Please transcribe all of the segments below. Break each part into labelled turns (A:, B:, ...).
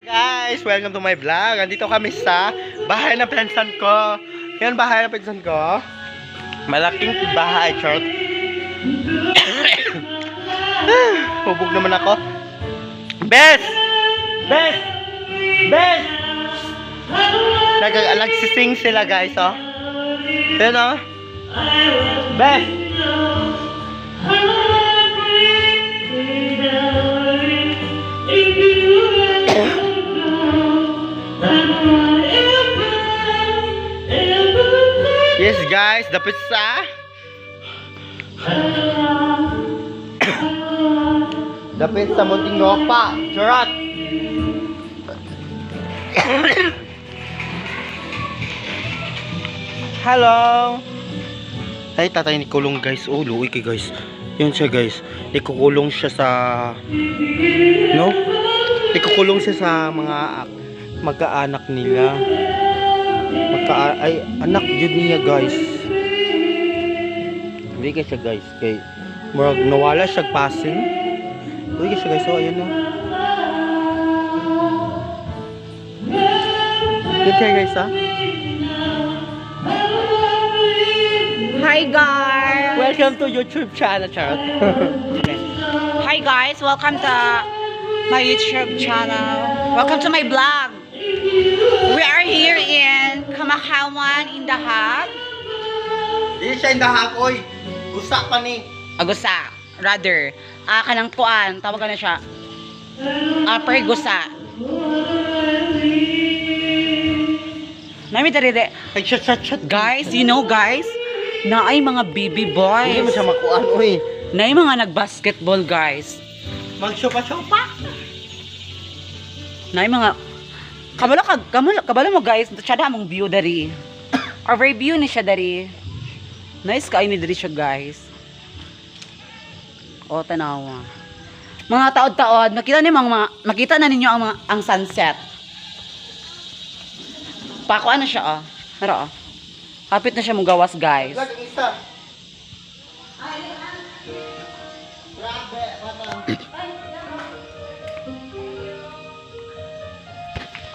A: Guys! Welcome to my vlog. Andito kami sa bahay ng pinsan ko. Yan, bahay ng pinsan ko. Malaking bahay, charot. Hubog naman ako. Bes! Bes! Bes! Nagsising sila, guys, oh. Yan, oh. Bes! Yes, guys, the pizza. The pizza Muntinlupa. Charot. Hello. Ay, tatay ni Kulong, guys. Oh, luwi kay guys. Yan siya, guys. Ikukulong siya sa, no? Ikukulong siya sa mga magkaanak nila. Ay, anak jud niya, guys. Hindi kay siya, guys, kay murag nawala siya passing. Hindi kay siya, guys. So ayun na. Yun kay guys, ha.
B: Hi guys!
A: Welcome to YouTube channel, charot.
B: Hi guys! Welcome to my YouTube channel. Welcome to my vlog. We are here in Kamakawan in the Hub.
A: Di siya indahag, oy. Gusa pa ni.
B: Agusa, rather. Ah, kanang kuan, tawag na siya. Upper Gusa. Nami diri de.
A: Ay, shot, shot, shot.
B: Guys, you know guys, na ay mga baby
A: Hindi mo
B: boys.
A: siya makuan, oy.
B: Na ay mga nag-basketball, guys.
A: Magsopa-sopa.
B: Na ay mga kabalo ka kabalo, kabalo mo guys, siya mong view dari. Overview ni siya dari. Nice kayo ni diri siya, guys. O tanawa. Mga taod-taod, makita ni mga makita na ninyo ang mga ang sunset. Pako ano siya oh. Pero oh. Kapit na siya mong gawas, guys.
A: Vlog ang isa. Grabe, bata.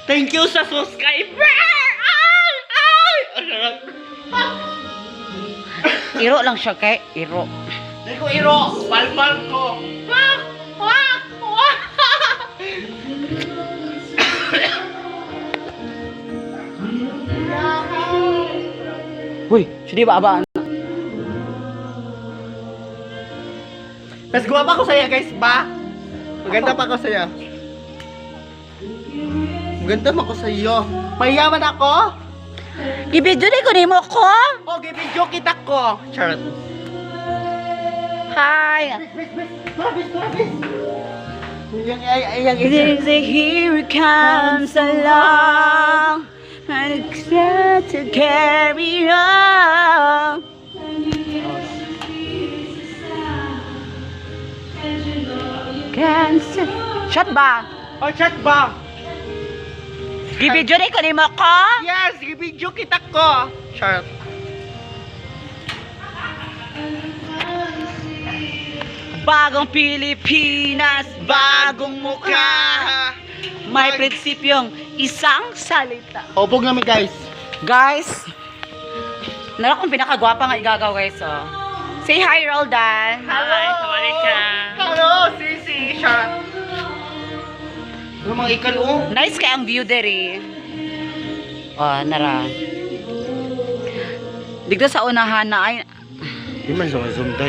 A: Thank you sa subscriber! Ay! Ay! Ay!
B: Iro lang siya kay iro.
A: Hindi ko iro! Palpal ko! Wah! Wah! Wah!
B: Uy, siya di ba aba?
A: Mas guwapa ko sa'yo, guys, ba? Maganda pa ako sa'yo. Maganda pa ako sa'yo. Mayaman ako?
B: Ibidyo ni ko nimo ko.
A: Okay, video kita ko. Charot.
B: Hi.
A: Travis, Travis! Yung, ay, ay, yung,
B: It is a here comes along and expect to carry on. Can't Shot ba?
A: Oh, chat ba?
B: Gibidyo ni ko nimo ko?
A: Yes, video kita ko. Charot.
B: Bagong Pilipinas, bagong mukha. May prinsipyong isang salita.
A: Obog namin, guys.
B: Guys, nara akong pinakagwapa nga igagaw, guys, oh. Say hi, Roldan.
A: Hi, Hello, Sisi. Charot. Ano mga ikal, oh?
B: Nice kay ang view diri. Oh, nara. Dito sa unahan na ay
A: Di man sa zoom day.